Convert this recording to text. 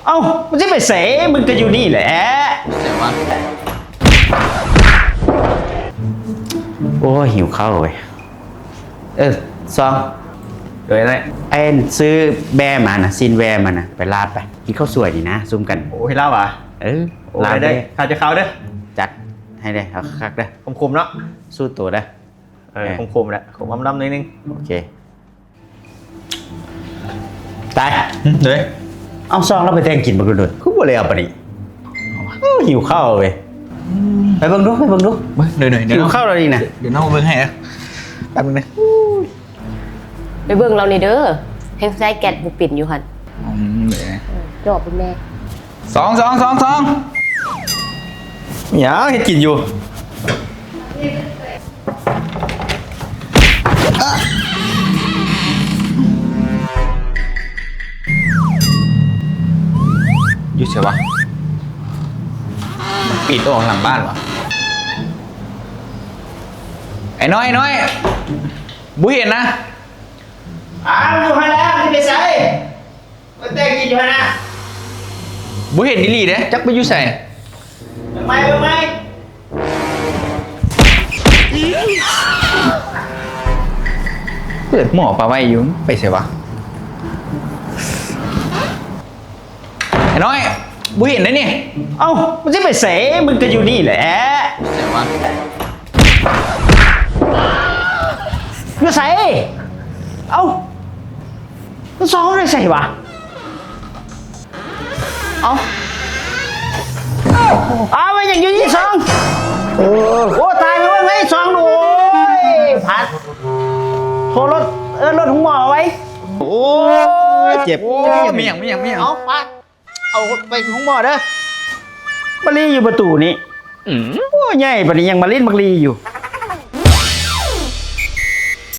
ເອົ້າ ມຶງຊິໄປໃສ? ມຶງກໍຢູ່ນີ້ແຫຼະ. ໂອ້ຍ ຫິວເຂົ້າເວີຍ. ເອີ ຊອງ. ໂດຍ ອ້າຍ. ໄອ້ຊື້ແບມານະ ຊີ້ນແບມານະ ໄປລາດໄປ ກິນເຂົ້າສວຍນີ້ນະ ຊຸມກັນ. ໂອ້ຍ ລາວຫວາ? ເອີ ໂອ້ຍ ລາດເດີ. ຂ້າຈະເຂົ້າເດີ. ຈັດໃຫ້ເດີ ເອົາຄັກໆເດີ. ຂົມໆເນາະ. ສູ້ໂຕເດີ. ເອີ ເອີ ຂົມໆແຫຼະ ຂົມອຳລຳໜ້ອຍໜຶ່ງ. ໂອເຄ. ຕາຍ ເອີຍ ເອົ້າ ຊອງລາວໄປແຕ່ງກິນບັກດຸນ ຄືບໍ່ແລ້ວປານນີ້? ໂອ້ ຫິວເຂົ້າເວີຍ. ໄປເບິ່ງດູ ໄປເບິ່ງດູ. ເບິ່ງ ເດີໆ ຫິວເຂົ້າແລ້ວນີ້ນະ. ດຽວນ້ອງເບິ່ງໃຫ້ນະ ແປັບໜຶ່ງນະ. ໄປເບິ່ງລາວນີ້ເດີ ແຮງໃຊ້ແກັດບໍ່ເປັນຢູ່ຫັ້ນ. ອືມ ເດີ ເອີ ຈອບເບິ່ງແດ່. ສອງ ສອງ ສອງ ສອງ ຫຍັງເຮັດກິນຢູ່? ຢູ່ໃສວະ? ປີນອອກຫຼັງບ້ານວະ? ໄອ້ນ້ອຍ ໄອ້ນ້ອຍ ບໍ່ເຫັນນະ. ອ້າວ ຢູ່ຫັ້ນແຫຼະ ຊິໄປໃສ? ມັນແຕ່ງກິນຢູ່ຫັ້ນນະ. ບໍ່ເຫັນອີ່ຫຼີເດ້ ຈັກໄປຢູ່ໃສ? ເບິ່ງໃໝ່ ເບິ່ງໃໝ່. ເປີດໝໍ້ປາໄວ້ຢູ່ ໄປໃສວະ? ໄອ້ນ້ອຍ ບໍ່ເຫັນເດ້ນີ້. ເອົ້າ ມັນຊິໄປໃສ? ມັນກໍຢູ່ນີ້ແຫຼະ. ໃສວະ? ຢູ່ໃສ? ເອົ້າ ມັນຊອງໄປໃສວະ? ເອົ້າ ເອົ້າ ເອົາໄວ້ຫຍັງຢູ່ນີ້ຊອງ? ໂອ້ ໂອ້ ຕາຍແລ້ວເວີ້ຍຊອງ. ໂອ້ຍ ພັດ ໂທລົດ ເອີ້ນລົດໂຮງໝໍໄວ້. ໂອ້ຍ ເຈັບ. ໂອ້ຍ ມີຫຍັງ ມີຫຍັງ ມີຫຍັງ? ເອົາ ປາດ ເອົາໄປໂຮງໝໍເດີ. ມາລີ້ຢູ່ປະຕູນີ້. ອືມ ໂອ້ ໃຫຍ່ປານນີ້ຍັງມາຫຼິ້ນບັກລີ້ຢູ່.